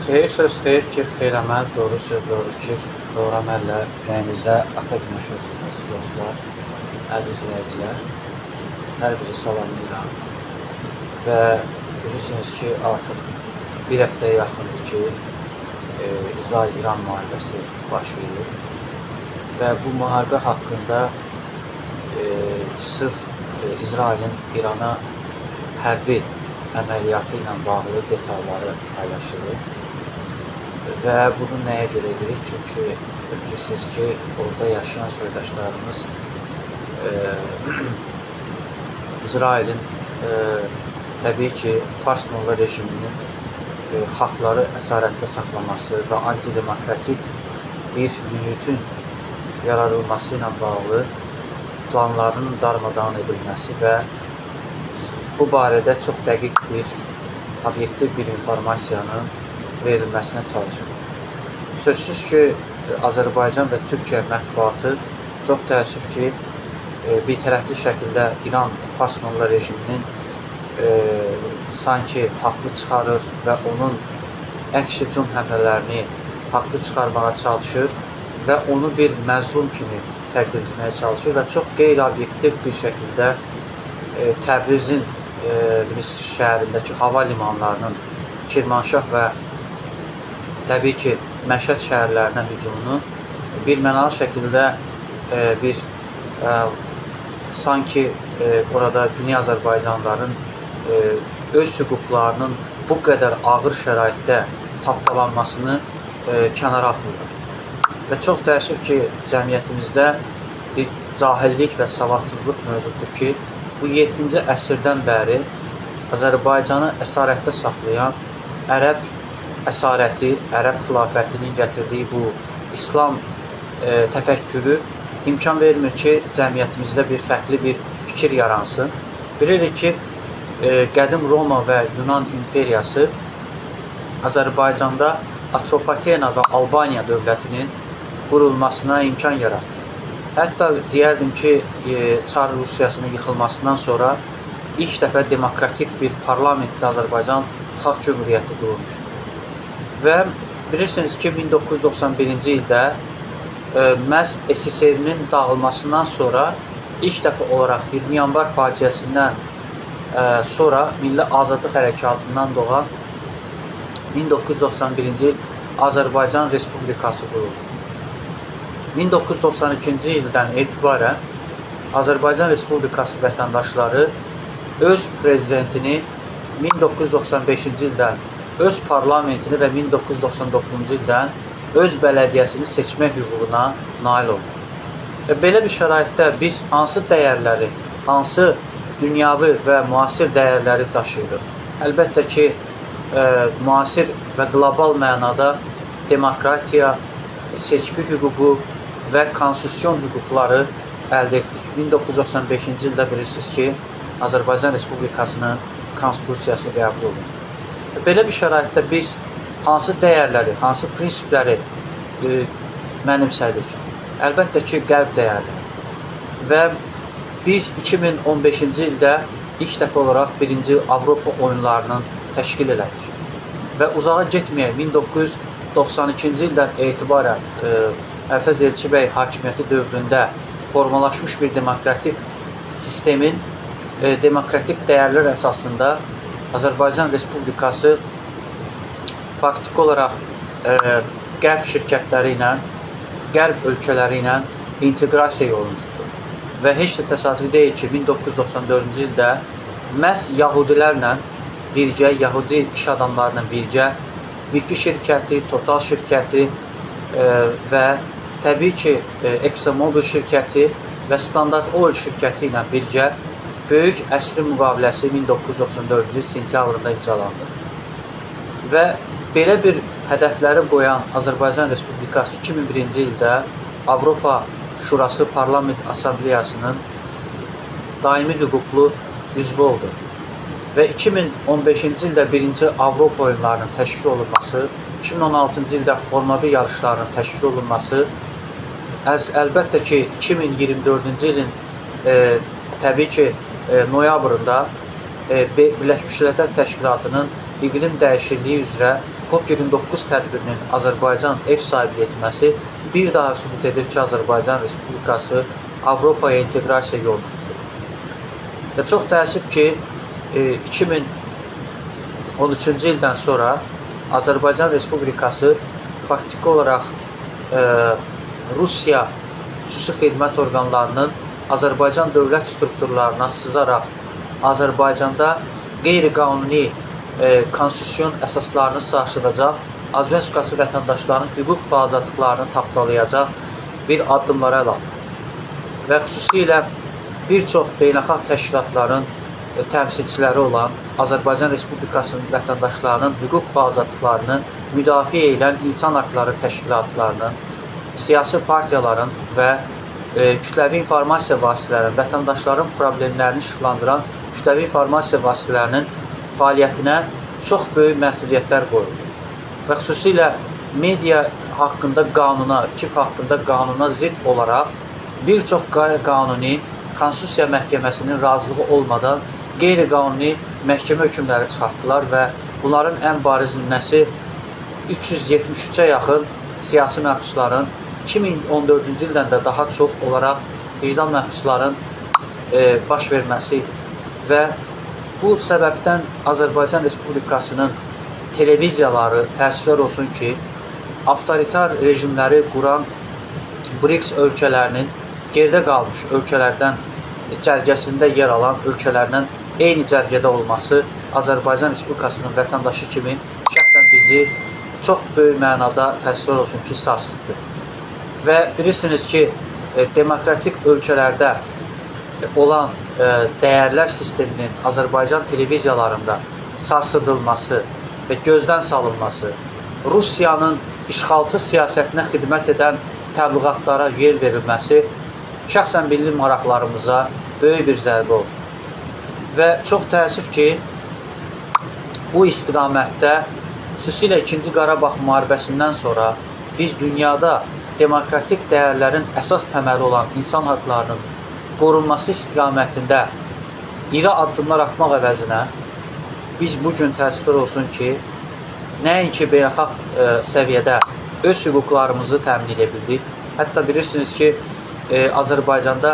Xeyir söz xeyir ki, xeyir əməl, doğru söz doğru fikir, doğru əməllə ürəyinizdə ata günəş olsun, əziz dostlar, əziz izləyicilər. Hər bizi salamlayıram. Və bilirsiniz ki, artıq bir həftəyə yaxındır ki, İsrail-İran müharibəsi baş verir. Və bu müharibə haqqında sırf İsrailin İrana hərbi əməliyyatı ilə bağlı detalları paylaşılır. Və bunu nəyə görə edirik? Çünki bilirsiniz ki, orada yaşayan soydaşlarımız İsrailin təbii ki, Fars molla rejiminin xalqları əsarətdə saxlaması və antidemokratik bir mühitin yaradılması ilə bağlı planlarının darmadağın edilməsi və bu barədə çox dəqiq bir, obyektiv bir informasiyanın verilməsinə çalışır. Sözsüz ki, Azərbaycan və Türkiyə mətbuatı çox təəssüf ki, bir tərəfli şəkildə İran Fars molla rejiminin sanki haqlı çıxarır və onun əks hücum həmlələrini haqlı çıxarmağa çalışır və onu bir məzlum kimi təqdim etməyə çalışır və çox qeyri-obyektiv bir şəkildə Təbrizin bilirsiniz, şəhərindəki hava limanlarının Kirmanşah və təbii ki, Məşəd şəhərlərinə hücumunu bir mənalı şəkildə bir sanki orada Güney Azərbaycanlıların öz hüquqlarının bu qədər ağır şəraitdə tapdalanmasını kənara atırlar. Və çox təəssüf ki, cəmiyyətimizdə bir cahillik və savadsızlıq mövcuddur ki, bu 7-ci əsrdən bəri Azərbaycanı əsarətdə saxlayan ərəb əsarəti, ərəb xilafətinin gətirdiyi bu İslam təfəkkürü imkan vermir ki, cəmiyyətimizdə bir fərqli bir fikir yaransın. Bilirik ki, qədim Roma və Yunan imperiyası Azərbaycanda Atropatena və Albaniya dövlətinin qurulmasına imkan yaratdı. Hətta deyərdim ki, Çar Rusiyasının yıxılmasından sonra ilk dəfə demokratik bir parlamentli Azərbaycan Xalq Cümhuriyyəti qurulmuşdu. Və bilirsiniz ki, 1991-ci ildə məhz SSR-nin dağılmasından sonra ilk dəfə olaraq 20 yanvar faciəsindən sonra Milli Azadlıq Hərəkatından doğan 1991-ci il Azərbaycan Respublikası quruldu. 1992-ci ildən etibarən Azərbaycan Respublikası vətəndaşları öz prezidentini 1995-ci ildən öz parlamentini və 1999-cu ildən öz bələdiyyəsini seçmək hüququna nail oldu. Və belə bir şəraitdə biz hansı dəyərləri, hansı dünyavi və müasir dəyərləri daşıyırıq? Əlbəttə ki, müasir və qlobal mənada demokratiya, seçki hüququ və konstitusion hüquqları əldə etdik. 1995-ci ildə bilirsiniz ki, Azərbaycan Respublikasının konstitusiyası qəbul olundu. Belə bir şəraitdə biz hansı dəyərləri, hansı prinsipləri mənimsədik? Əlbəttə ki, qərb dəyərləri. Və biz 2015-ci ildə ilk dəfə olaraq birinci Avropa oyunlarının təşkil elədik. Və uzağa getməyək, 1992-ci ildən etibarən Əfəz Elçibəy hakimiyyəti dövründə formalaşmış bir demokratik sistemin demokratik dəyərlər əsasında Azərbaycan Respublikası faktiki olaraq qərb şirkətləri ilə, qərb ölkələri ilə inteqrasiya yolunu tutdu. Və heç də təsadüfi deyil ki, 1994-cü ildə məhz yahudilərlə birgə, yahudi iş adamları ilə birgə BP şirkəti, Total şirkəti və təbii ki, ExxonMobil şirkəti və Standard Oil şirkəti ilə birgə Böyük Əsrin müqaviləsi 1994-cü il sentyabrında imzalandı. Və belə bir hədəfləri qoyan Azərbaycan Respublikası 2001-ci ildə Avropa Şurası Parlament Assambleyasının daimi hüquqlu üzvü oldu. Və 2015-ci ildə birinci Avropa oyunlarının təşkil olunması, 2016-cı ildə Formula 1 yarışlarının təşkil olunması, əlbəttə ki, 2024-cü ilin təbii ki, noyabrında Birləşmiş Millətlər Təşkilatının iqlim dəyişikliyi üzrə COP29 tədbirinin Azərbaycan ev sahibliyi etməsi bir daha sübut edir ki, Azərbaycan Respublikası Avropaya inteqrasiya yolunu tutur. Və çox təəssüf ki, 2013-cü ildən sonra Azərbaycan Respublikası faktiki olaraq Rusiya xüsusi xidmət orqanlarının Azərbaycan dövlət strukturlarına sızaraq Azərbaycanda qeyri-qanuni konstitusion əsaslarını sarsıdacaq, Azərbaycan Respublikası vətəndaşlarının hüquq və azadlıqlarını tapdalayacaq bir addımlara əl atdı. Və xüsusilə bir çox beynəlxalq təşkilatların təmsilçiləri olan Azərbaycan Respublikasının vətəndaşlarının hüquq və azadlıqlarını müdafiə edən insan haqları təşkilatlarının, siyasi partiyaların və kütləvi informasiya vasitələrinin, vətəndaşların problemlərini işıqlandıran kütləvi informasiya vasitələrinin fəaliyyətinə çox böyük məhdudiyyətlər qoyuldu. Və xüsusilə media haqqında qanuna, KİF haqqında qanuna zidd olaraq bir çox qeyri-qanuni Konstitusiya Məhkəməsinin razılığı olmadan qeyri-qanuni məhkəmə hökmləri çıxartdılar və bunların ən bariz nümunəsi 373-ə yaxın siyasi məhbusların 2014-cü ildən də daha çox olaraq vicdan məhbusların baş verməsi idi. Və bu səbəbdən Azərbaycan Respublikasının televiziyaları təəssüflər olsun ki, avtoritar rejimləri quran BRICS ölkələrinin geridə qalmış ölkələrdən cərgəsində yer alan ölkələrlə eyni cərgədə olması Azərbaycan Respublikasının vətəndaşı kimi şəxsən bizi çox böyük mənada təəssüflər olsun ki, sarsıtdı. Və bilirsiniz ki, demokratik ölkələrdə olan dəyərlər sisteminin Azərbaycan televiziyalarında sarsıdılması və gözdən salınması, Rusiyanın işğalçı siyasətinə xidmət edən təbliğatlara yer verilməsi şəxsən milli maraqlarımıza böyük bir zərbə oldu. Və çox təəssüf ki, bu istiqamətdə xüsusilə 2-ci Qarabağ müharibəsindən sonra biz dünyada demokratik dəyərlərin əsas təməli olan insan haqlarının qorunması istiqamətində iri addımlar atmaq əvəzinə biz bu gün təəssüflər olsun ki, nəinki beynəlxalq səviyyədə öz hüquqlarımızı təmin edə bildik. Hətta bilirsiniz ki, Azərbaycanda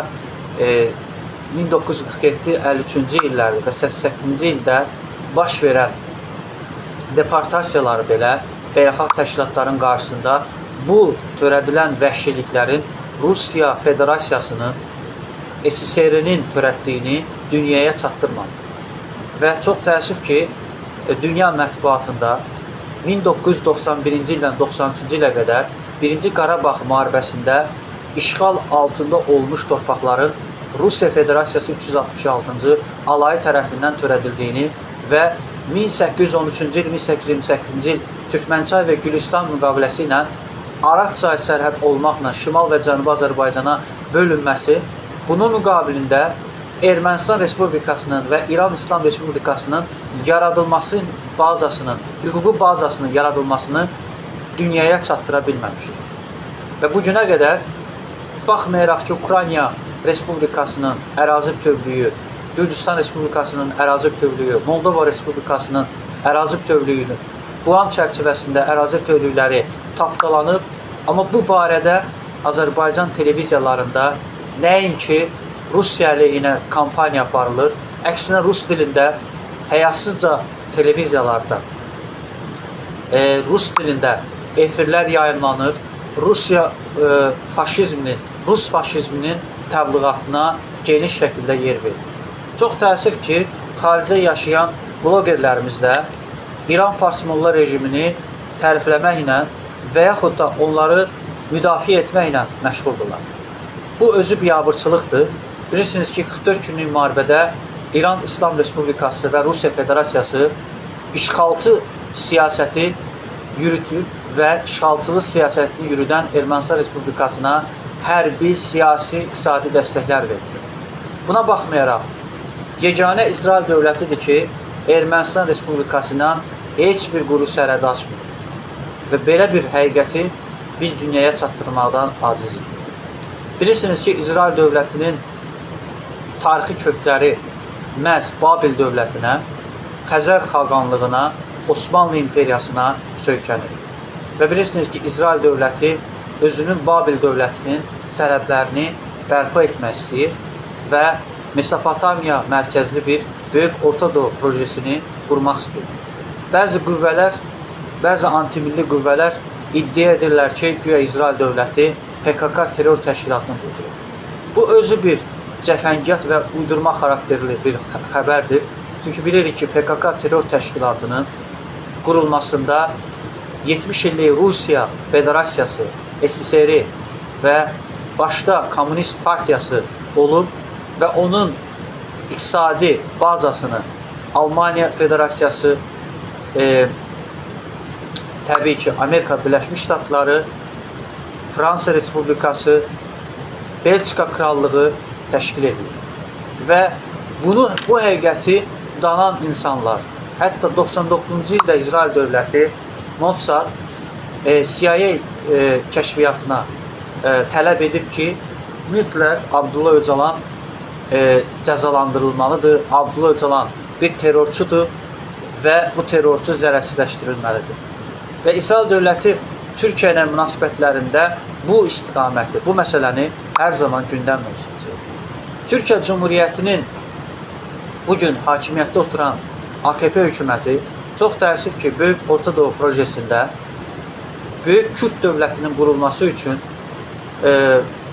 1947-53-cü illərdə və 88-ci ildə baş verən deportasiyaları belə beynəlxalq təşkilatların qarşısında bu törədilən vəhşiliklərin Rusiya Federasiyasının SSR-nin törətdiyini dünyaya çatdırmadı. Və çox təəssüf ki, dünya mətbuatında 1991-ci ildən 93-cü ilə qədər 1-ci Qarabağ müharibəsində işğal altında olmuş torpaqların Rusiya Federasiyası 366-cı alayı tərəfindən törədildiyini və 1813-cü il, 1828-ci il Türkmənçay və Gülüstan müqaviləsi ilə Araz çayı sərhəd olmaqla Şimal və Cənubi Azərbaycana bölünməsi, bunun müqabilində Ermənistan Respublikasının və İran İslam Respublikasının yaradılması bazasının, hüquqi bazasının yaradılmasını dünyaya çatdıra bilməmişik. Və bu günə qədər baxmayaraq ki, Ukrayna Respublikasının ərazi bütövlüyü, Gürcüstan Respublikasının ərazi bütövlüyü, Moldova Respublikasının ərazi bütövlüyünü QAM çərçivəsində ərazi bütövlükləri tapdalanıb, amma bu barədə Azərbaycan televiziyalarında nəinki Rusiya əleyhinə kampaniya aparılır, əksinə rus dilində həyasızca televiziyalarda rus dilində efirlər yayımlanır. Rusiya faşizminin, rus faşizminin təbliğatına geniş şəkildə yer verilir. Çox təəssüf ki, xaricdə yaşayan blogerlərimiz də İran Fars molla rejimini tərifləməklə və yaxud da onları müdafiə etməklə məşğuldurlar. Bu özü biabırçılıqdır. Bilirsiniz ki, 44 günlük müharibədə İran İslam Respublikası və Rusiya Federasiyası işğalçı siyasəti yürütüb və işğalçılıq siyasətini yürüdən Ermənistan Respublikasına hərbi, siyasi, iqtisadi dəstəklər verdi. Buna baxmayaraq, yeganə İsrail dövlətidir ki, Ermənistan Respublikasına heç bir quru sərhədi açmır. Və belə bir həqiqəti biz dünyaya çatdırmaqdan acizik. Bilirsiniz ki, İsrail dövlətinin tarixi kökləri məhz Babil dövlətinə, Xəzər xaqanlığına Osmanlı İmperiyasına söykənir. Və bilirsiniz ki, İsrail dövləti özünün Babil dövlətinin sərhədlərini bərpa etmək istəyir və Mesopotamiya mərkəzli bir Böyük Orta Doğu projesini qurmaq istəyir. Bəzi qüvvələr, bəzi antimilli qüvvələr iddia edirlər ki, güya İsrail dövləti PKK terror təşkilatını qurdurur. Bu özü bir cəfəngiyat və uydurma xarakterli bir xəbərdir. Çünki bilirik ki, PKK terror təşkilatının qurulmasında 70 illik Rusiya Federasiyası, SSR və başda Komünist Partiyası olub və onun iqtisadi bazasını Almaniya Federasiyası, təbii ki, Amerika Birləşmiş Ştatları, Fransa Respublikası, Belçika Krallığı təşkil edir. Və bu həqiqəti danan insanlar, hətta 99-cu ildə İsrail dövləti Mossad CIA kəşfiyyatına tələb edib ki, mütləq Abdullah Öcalan cəzalandırılmalıdır. Abdullah Öcalan bir terrorçudur və bu terrorçu zərərsizləşdirilməlidir. Və İsrail dövləti Türkiyə ilə münasibətlərində bu istiqaməti, bu məsələni hər zaman gündəm mövzusu. Türkiyə Cümhuriyyətinin bugün hakimiyyətdə oturan AKP hökuməti çox təəssüf ki, Böyük Orta Doğu projesində Böyük Kürt dövlətinin qurulması üçün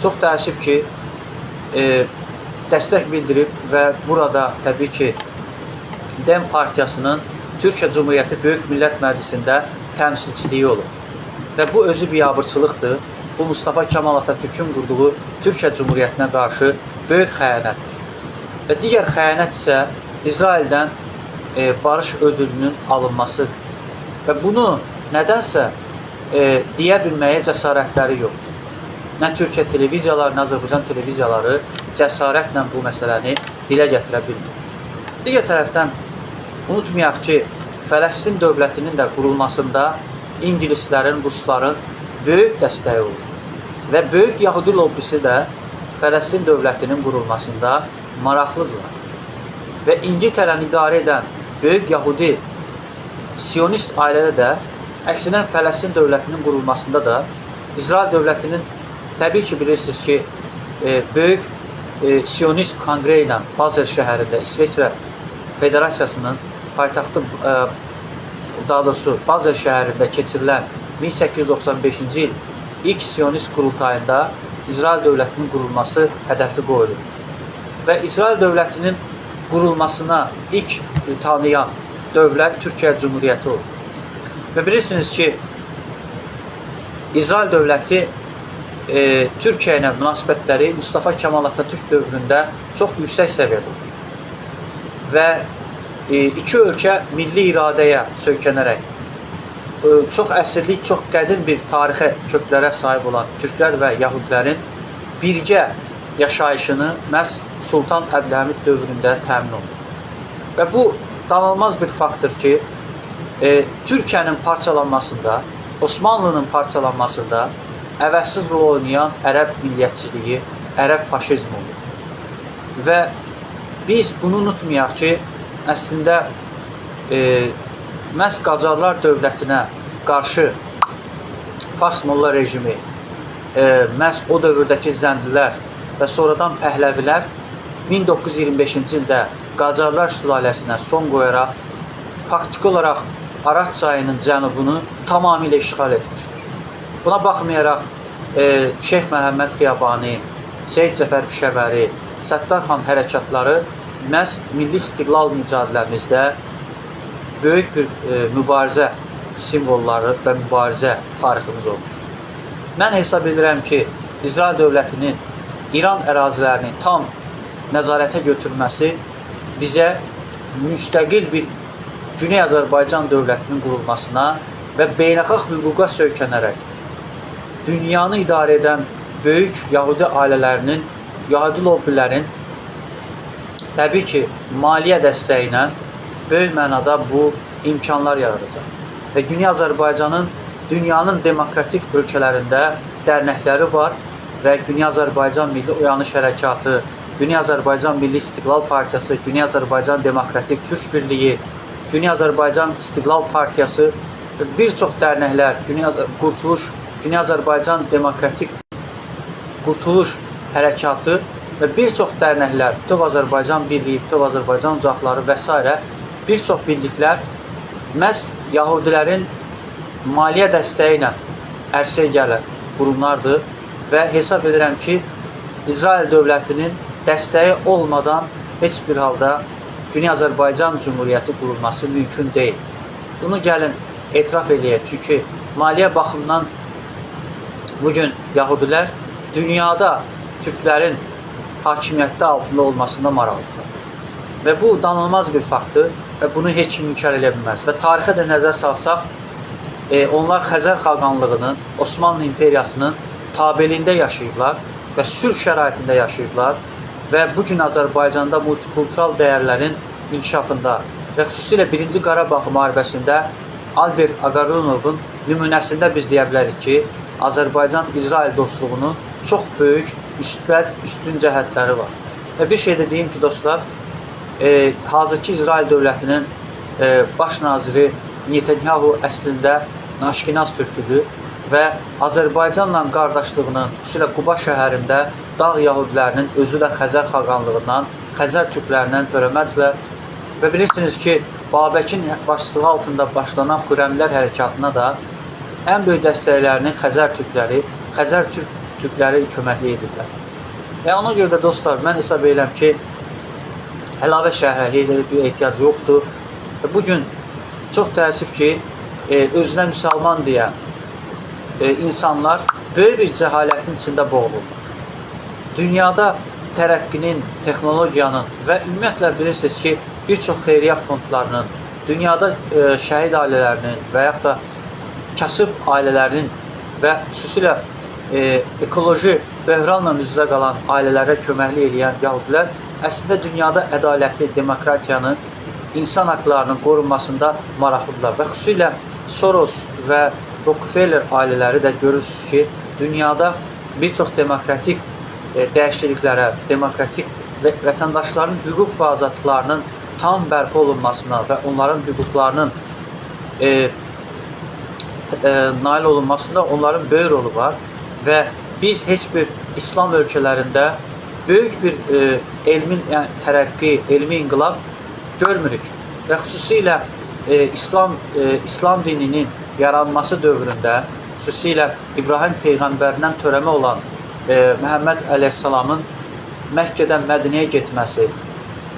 çox təəssüf ki, dəstək bildirib və burada təbii ki, DEM Partiyasının Türkiyə Cümhuriyyəti Böyük Millət Məclisində təmsilçiliyi olub. Və bu özü biabırçılıqdır. Bu Mustafa Kemal Atatürk'ün qurduğu Türkiyə Cümhuriyyətinə qarşı böyük xəyanətdir. Və digər xəyanət isə İsraildən barış ödülünün alınmasıdır. Və bunu nədənsə deyə bilməyə cəsarətləri yoxdur. Nə Türkiyə televiziyaları, nə Azərbaycan televiziyaları cəsarətlə bu məsələni dilə gətirə bilmir. Digər tərəfdən unutmayaq ki, Fələstin dövlətinin də qurulmasında ingilislərin, rusların böyük dəstəyi olub. Və böyük Yahudi lobbisi də Fələstin dövlətinin qurulmasında maraqlıdırlar. Və İngiltərəni idarə edən böyük Yahudi Siyonist ailədə də əksinə Fələstin dövlətinin qurulmasında da İsrail dövlətinin təbii ki, bilirsiniz ki, böyük Siyonist konqre ilə Basel şəhərində İsveçrə Federasiyasının paytaxtı, daha doğrusu Basel şəhərində keçirilən 1895-ci il ilk Siyonist qurultayında İsrail dövlətinin qurulması hədəfi qoyulur. Və İsrail dövlətinin qurulmasına ilk tanıyan dövlət Türkiyə Cümhuriyyəti olur. Və bilirsiniz ki, İsrail dövləti Türkiyə ilə münasibətləri Mustafa Kemal Atatürk dövründə çox yüksək səviyyədə olur. Və iki ölkə milli iradəyə söykənərək çox əsrlik, çox qədim bir tarixə, köklərə sahib olan türklər və yahudilərin birgə yaşayışını məhz Sultan Əbdülhəmid dövründə təmin olunur. Və bu danılmaz bir faktdır ki, Türkiyənin parçalanmasında, Osmanlının parçalanmasında əvəzsiz rol oynayan ərəb milliyyətçiliyi, ərəb faşizmi olur. Və biz bunu unutmayaq ki, əslində məhz Qacarlar dövlətinə qarşı Fars molla rejimi, məhz o dövrdəki Zəndlilər və sonradan Pəhləvilər 1925-ci ildə Qacarlar sülaləsinə son qoyaraq faktiki olaraq Araz çayının cənubunu tamamilə işğal etmişdir. Buna baxmayaraq Şeyx Məhəmməd Xiyabani, Seyid Cəfər Pişəvəri, Səttar xan hərəkatları məhz milli istiqlal mücadiləmizdə böyük bir mübarizə simvolları və mübarizə tariximiz olmuşdur. Mən hesab edirəm ki, İsrail dövlətinin İran ərazilərini tam nəzarətə götürməsi bizə müstəqil bir Güney Azərbaycan dövlətinin qurulmasına və beynəlxalq hüquqa söykənərək dünyanı idarə edən böyük Yahudi ailələrinin, Yahudi lobbilərin təbii ki, maliyyə dəstəyi ilə böyük mənada bu imkanlar yaradacaq. Və Güney Azərbaycanın dünyanın demokratik ölkələrində dərnəkləri var və Güney Azərbaycan Milli Oyanış Hərəkatı, Güney Azərbaycan Milli İstiqlal Partiyası, Güney Azərbaycan Demokratik Türk Birliyi, Güney Azərbaycan İstiqlal Partiyası və bir çox dərnəklər, Güney Azərbaycan Demokratik Qurtuluş Hərəkatı və bir çox dərnəklər, Bütöv Azərbaycan Birliyi, Bütöv Azərbaycan Ocaqları və s. bir çox birliklər məhz yahudilərin maliyyə dəstəyi ilə ərsəyə gələn qurumlardır və hesab edirəm ki, İsrail dövlətinin dəstəyi olmadan heç bir halda Güney Azərbaycan Cümhuriyyəti qurulması mümkün deyil. Bunu gəlin etiraf eləyək, çünki maliyyə baxımından bugün yahudilər dünyada türklərin hakimiyyəti altında olmasında maraqlıdırlar. Və bu danılmaz bir faktdır və bunu heç kim inkar edə bilməz. Və tarixə də nəzər salsaq, onlar Xəzər xaqanlığının, Osmanlı imperiyasının tabeliyində yaşayıblar və sülh şəraitində yaşayıblar və bu gün Azərbaycanda multikultural dəyərlərin inkişafında və xüsusilə 1-ci Qarabağ müharibəsində Albert Agaronovun nümunəsində biz deyə bilərik ki, Azərbaycan-İsrail dostluğunun çox böyük müsbət, üstün cəhətləri var. Və bir şey də deyim ki, dostlar, hazırki İsrail dövlətinin baş naziri Netanyahu əslində Aşkenaz türküdür və Azərbaycanla qardaşlığının, xüsusilə Quba şəhərində dağ yahudilərinin özü də Xəzər xaqanlığından, Xəzər türklərindən törəmədilər və bilirsiniz ki, Babəkin başçılığı altında başlanan Xürrəmlər hərəkatına da ən böyük dəstəklərini Xəzər türkləri, Xəzər türkləri köməklik ediblər. Və ona görə də dostlar, mən hesab edirəm ki, əlavə şərhə bir ehtiyac yoxdur. Və bu gün çox təəssüf ki, özünə müsəlman deyən insanlar böyük bir cəhalətin içində boğulurlar. Dünyada tərəqqinin, texnologiyanın və ümumiyyətlə bilirsiniz ki, bir çox xeyriyyə fondlarının, dünyada şəhid ailələrinin və yaxud da kasıb ailələrinin və xüsusilə ekoloji böhranla üz-üzə qalan ailələrə köməklik eləyən yahudilər əslində dünyada ədaləti, demokratiyanı, insan haqlarının qorunmasında maraqlıdırlar və xüsusilə Soros və Rockefeller ailələri də görürsünüz ki, dünyada bir çox demokratik dəyişikliklərə, demokratik və vətəndaşların hüquq və azadlıqlarının tam bərpa olunmasına və onların hüquqlarının nail olunmasında onların böyük rolu var və biz heç bir İslam ölkələrində böyük bir elmin, yəni, tərəqqi, elmi inqilab görmürük və xüsusilə İslam dininin yaranması dövründə, xüsusilə İbrahim peyğəmbərindən törəmə olan Məhəmməd əleyhissalamın Məkkədən Mədinəyə getməsi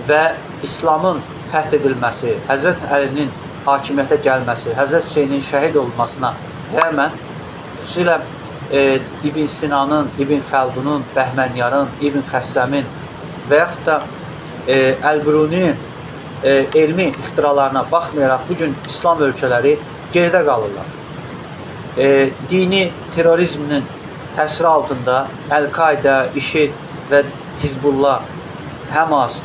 və İslamın fəth edilməsi, Həzrət Əlinin hakimiyyətə gəlməsi, Həzrət Hüseynin şəhid olmasına rəğmən, xüsusilə İbn Sinanın, İbn Xəldunun, Bəhmənyarın, İbn Xəssəmin və yaxud da Əl-Biruninin elmi ixtiralarına baxmayaraq bu gün İslam ölkələri geridə qalırlar. Dini terrorizmin təsiri altında Əl-Qaidə, IŞİD və Hizbullah, Həmas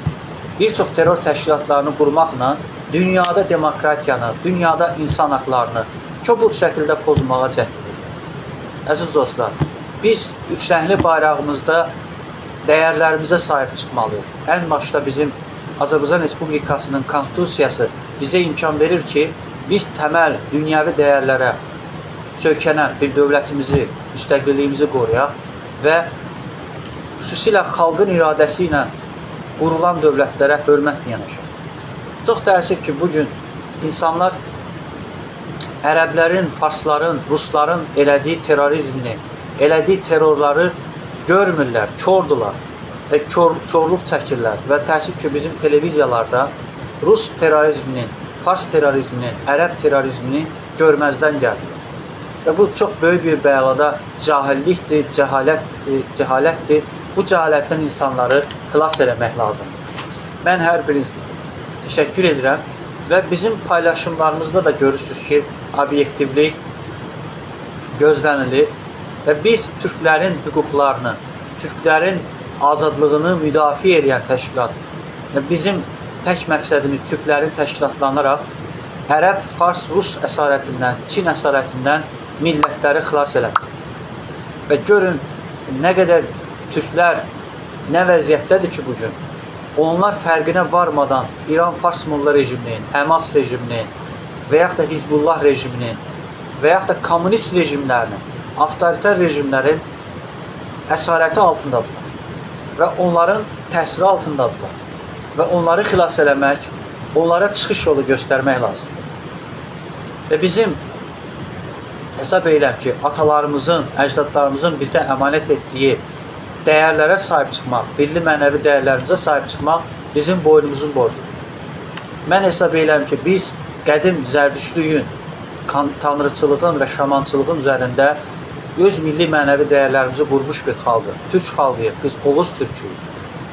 bir çox terror təşkilatlarını qurmaqla dünyada demokratiyanı, dünyada insan haqlarını kobud şəkildə pozmağa cəhd edirlər. Əziz dostlar, biz üç rəngli bayrağımızda dəyərlərimizə sahib çıxmalıyıq. Ən başda bizim Azərbaycan Respublikasının konstitusiyası bizə imkan verir ki, biz təməl dünyəvi dəyərlərə söykənən bir dövlətimizi, müstəqilliyimizi qoruyaq və xüsusilə xalqın iradəsi ilə qurulan dövlətlərə hörmətlə yanaşaq. Çox təəssüf ki, bugün insanlar ərəblərin, farsların, rusların elədiyi terrorizmini, elədiyi terrorları görmürlər, kordular və korluq çəkirlər və təəssüf ki, bizim televiziyalarda rus terrorizminin, fars terrorizminin, ərəb terrorizmini görməzdən gəlirlər. Və bu çox böyük bir bəlada cahillikdir, cəhalətdir. Bu cəhalətdən insanları xilas eləmək lazımdır. Mən hər birinizə təşəkkür edirəm və bizim paylaşımlarımızda da görürsünüz ki, obyektivlik gözlənilir və biz türklərin hüquqlarını, türklərin azadlığını müdafiə edən təşkilat və bizim tək məqsədimiz türklərin təşkilatlanaraq ərəb, fars, rus əsarətindən, Çin əsarətindən millətləri xilas eləmək. Və görün nə qədər türklər nə vəziyyətdədir ki bugün. Onlar fərqinə varmadan İran Fars Molla rejiminin, Həmas rejiminin və yaxud da Hizbullah rejiminin və yaxud da kommunist rejimlərinin, avtoritar rejimlərin əsarəti altındadılar və onların təsiri altındadılar. Və onları xilas eləmək, onlara çıxış yolu göstərmək lazımdır. Və bizim hesab edirəm ki, atalarımızın, əcdadlarımızın bizə əmanət etdiyi dəyərlərə sahib çıxmaq, milli mənəvi dəyərlərimizə sahib çıxmaq bizim boynumuzun borcudur. Mən hesab edirəm ki, biz qədim zərdüştlüyün, tanrıçılığın və şamançılığın üzərində öz milli mənəvi dəyərlərimizi qurmuş bir xalqıq. Türk xalqıyıq, biz Oğuz türküyük.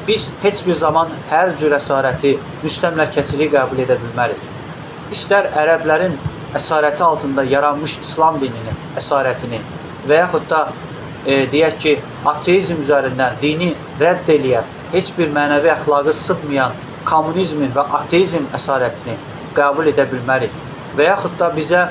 Biz heç bir zaman hər cür əsarəti, müstəmləkəçiliyi qəbul edə bilmərik. İstər ərəblərin əsarəti altında yaranmış İslam dininin əsarətini və yaxud da deyək ki, ateizm üzərindən dini rədd eləyən, heç bir mənəvi əxlaqı sığmayan kommunizmin və ateizm əsarətini qəbul edə bilmərik. Və yaxud da bizə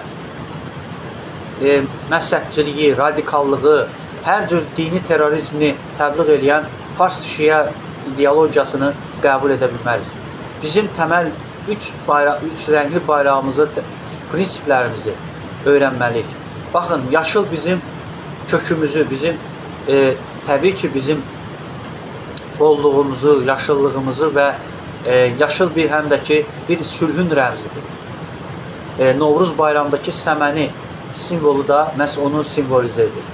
məzhəbçiliyi, radikallığı, hər cür dini terrorizmi təbliğ eləyən fars şiə ideologiyasını qəbul edə bilmərik. Bizim təməl üç rəngli bayrağımızı, prinsiplərimizi öyrənməliyik. Baxın, yaşıl bizim kökümüzü, bizim təbii ki, bizim bolluğumuzu, yaşıllığımızı və yaşıl bir həm də ki, bir sülhün rəmzidir. Novruz bayramındakı səməni simvolu da məhz onu simvolizə edir.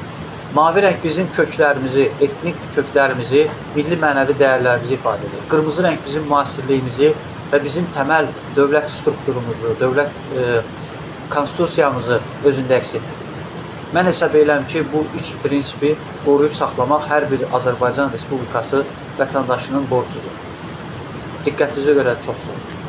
Mavi rəng bizim köklərimizi, etnik köklərimizi, milli mənəvi dəyərlərimizi ifadə edir. Qırmızı rəng bizim müasirliyimizi və bizim təməl dövlət strukturumuzu, dövlət konstitusiyamızı özündə əks etdirir. Mən hesab edirəm ki, bu üç prinsipi qoruyub saxlamaq hər bir Azərbaycan Respublikası vətəndaşının borcudur. Diqqətinizə görə çox sağ olun.